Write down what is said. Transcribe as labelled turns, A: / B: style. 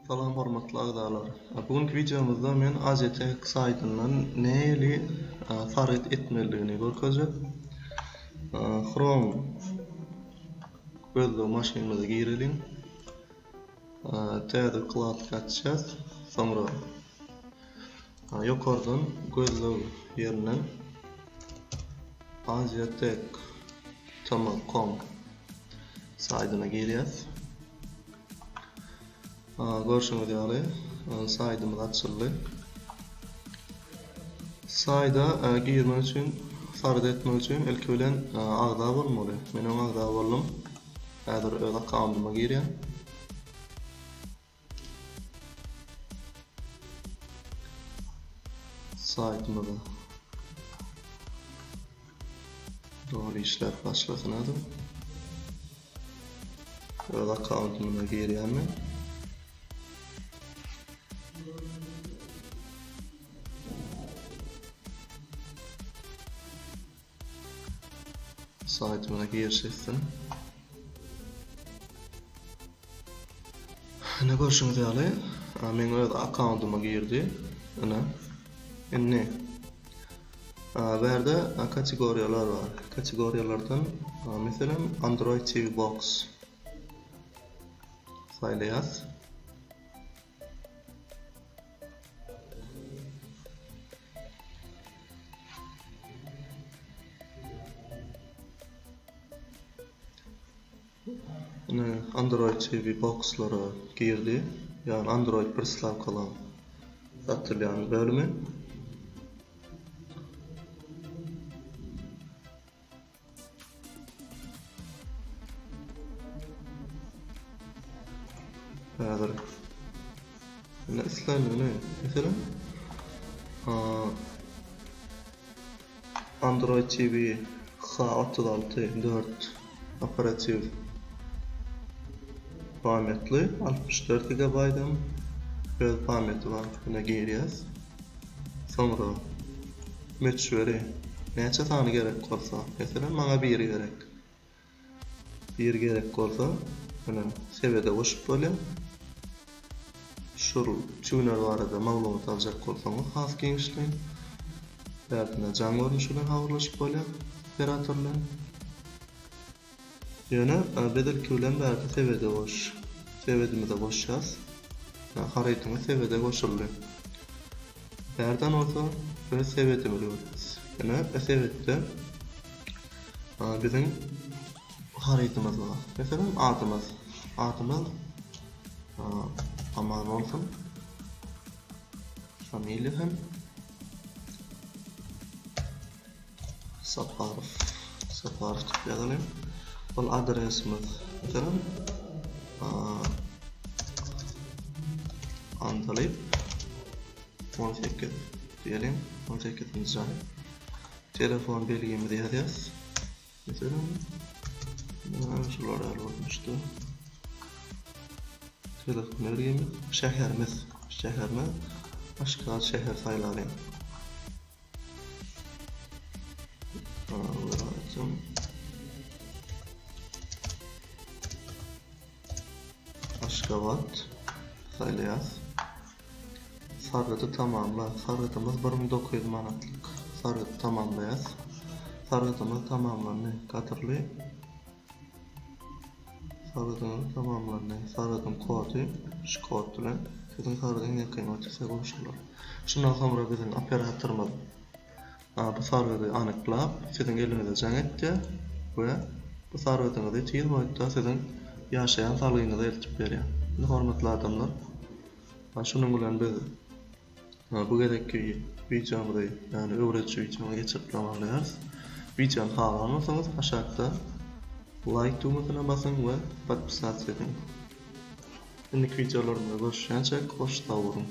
A: Salam hormatly agzalar. Bu günki wideomyzda men Aziatek saýtyndan nähili sargyt etmelidigini görkezjek. Chrome gözleg maşynymyza gireliň. Täze wkladka açýas. Soňra ýokardan gözleg ýerinden Aziatek tm.com saýtyna girýäs. Görşüňiz ýaly saýtymyz açyldy. Saýda girmek üçin, sargyt etmek üçin ilki bilen agza bolmaly. Men öň agza boldum. Häzir öz akkaundyma girýän. Saýtymyza doly işläp başlasyn adam. Öz akkauntyma girýän men. Saýtymyza giriş etsin. Ine görşüňiz ýaly, meň öz akkauntyma girdi. Ine. Indi bärde kategoriýalar bar. Kategoriýalardan meselem Android TV Box saýlaýas. Ine Android TV boxlara girdi. Ýagny Android pristavkalaryň satylýan bölümi. Häzir ine islendigini meselem Android TV H36 4 operatiw pametli 64 gigabaýdan öz pameti bar. Ine girýäs. Soňra möçberi näçe sany gerek bolsa, meselem maňa biri gerek. Biri gerek bolsa, ine sebede goşup bolýar. Şul tuner barada maglumat aljak bolsaňyz has giňişleýin bärsine jaň görnüşi bilen habarlaşyp bolýar operator bilen. Ýöne biz ilki bilen bärde sebede goş sebedimize goşýas. Harydyňyz sebede goşuldy. Bärden bolsa öz sebedimizi görýäs. Ine sebetde biziň harytymyz bar. Meselem adymyz. Adymyz Aman bolsun. Familiýa hem Saparow. Saparow diýip ýazalyň. Ol adresimiz. Meselem Andalyp 18 diýeliň. 18-nji jaý. Telefon belgimizi ýazýas. Meselem, şular ýaly bolmuşdy. Telefon belgimiz, şäherimiz, şäherimiz Aşgabat şäher saýlalyň. Aşgabat saýlaýas. Sargydy tamamla. Sargydymyz 1900 manatlyk. Sargydy tamamlaýas. Sargydymyz tamamlandy. Gadyrly Sargydyňyz tamamlandy. Sargydyň kody şu kod bilen siziň sargydyňyz ýakyn wagtda gowşurylar. Şundan soňra biziň operatorymyz bu sargydy anyklap, siziň eliňize jaň etýär we bu sargydyňyzy tiz wagtda siziň ýaşaýan salgyňyza eltip berýär. Indi hormatly adamlar, şunuň bilen biz bu gezekki wideomyzy, ýagny öwrediji wideony geçirip tamamlaýarys. Wideony halan bolsaňyz aşakda laýk düwmesine basyň we podpisasiýa ediň. Indiki wideolarymyzda görüşýänçäk hoş sag boluň.